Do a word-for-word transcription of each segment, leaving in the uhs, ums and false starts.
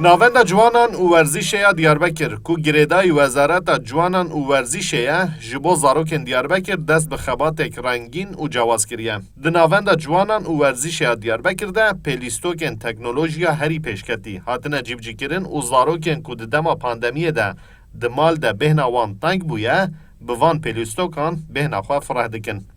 Navenda Ciwanan û Werzîşê ya Diyarbekir, ku girêdayî Wezareta Ciwanan û Werzîşê ye, ji bo zarokên Diyarbekir dest bi xebatek rengîn û cewaz kiriye. Di Navenda Ciwanan û Werzîşê ya Diyarbekir de pêlîstokên teknolojiya herî pêşketî hatine cîbicîkirin û zarokên ku di dema pandemiyê de di mal de bêhna wan teng bûye, bi van pêlîstokan bêhna xwe fireh dikin.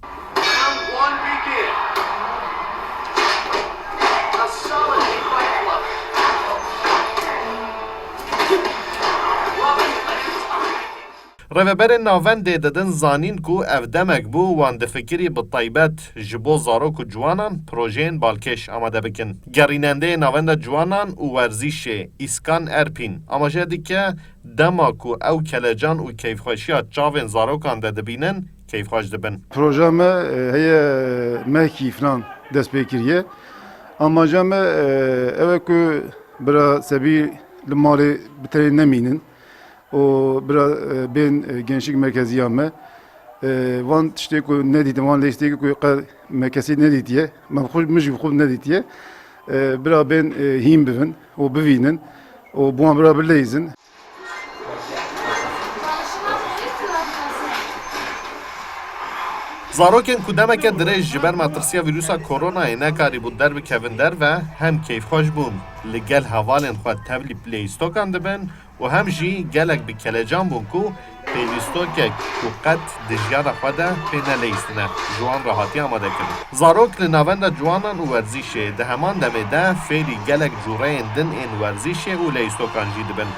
Rêveberên navendê didin zanîn ku ev demek bû wan difikirî bi taybet ji bo zarok û ciwanan projeyên balkêş amade bikin. Gerînendeyê Navenda Ciwanan û Werzîşê Îskan Erpîn amaje dike, dema ku ew kelecan û keyfxweşiya çavên zarokan de dibînin, kêfxweş dibin. Proja me, e, heye mehkî filan dest pê kiriye. Amaja me, e, ew e ku bira Sebî li malê bi tenê nemînin û bira, e, bên, e, gençlik merkeziya me, e, van tiştê ku nedîtin, van lêstê ku qe me kesî nedîtiye, me xwe, min jî xwe nedîtiye. E, bira bên, e, hîn bibin û bivînin û bi wan bira bileyzin. Zarokên ku demeke dirêj ji ber metirsiya vîrusa koronayê nekarîbûn derbikevin derve, hem keyfxweş bûn, li gel hevalên xwe tevlî pêlîstokan dibin û hem jî gelek bi kelecan bûn ku pêlîstokek ku qet di jiyana xwe de pê neleyîstine, ji wan re hatiye amadekirin. Zarok li Navenda Ciwanan û Werzîşê di heman demê de fêrî gelek cûreyên din ên werzîşê û leyîstokan jî dibin.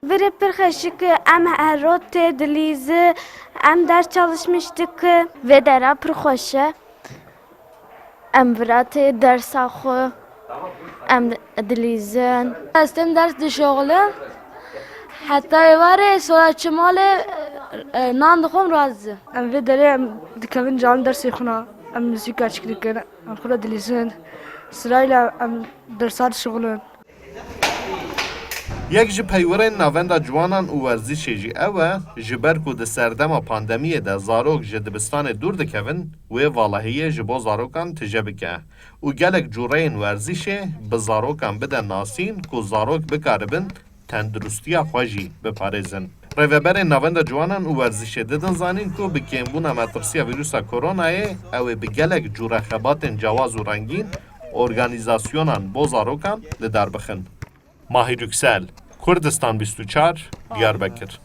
Virê pir xweşik e, em her roj tê dilîzi, em ders çalışmış dike. Vê dera pir xweş e. Em vira tê dersa xwe, em dilîzin. Ez tên ders dişoxlim. Heta êvarê sora çi malê, e, nan dixwim razî. Em vê derê em dikevin can dersê xwe na. Em muzîka çik dikin, em xwe dilîzin. Sirayla em dersa dişoxlin. Yek ji peywirên Navenda Ciwanan û Werzîşê jî ew e, ji ber ku di serdema pandemiyê de zarok ji dibistanê dûr dikevin, wê valahiyê ji bo zarokan tije bike û gelek cûreyên werzîşê bi zarokan bide nasîn ku zarok bikaribin tenduristiya xwe jî biparêzin. Rêveberên Navenda Ciwanan û Werzîşê didin zanîn ku bi kêmbûna metirsiya vîrusa koronayê ew ê bi gelek cûre xebatên cewaz û rengîn organîzasyonan bo zarokan li dar bixin. Mahir Yüksel, Kurdistan bîst û çar, Diyarbekir.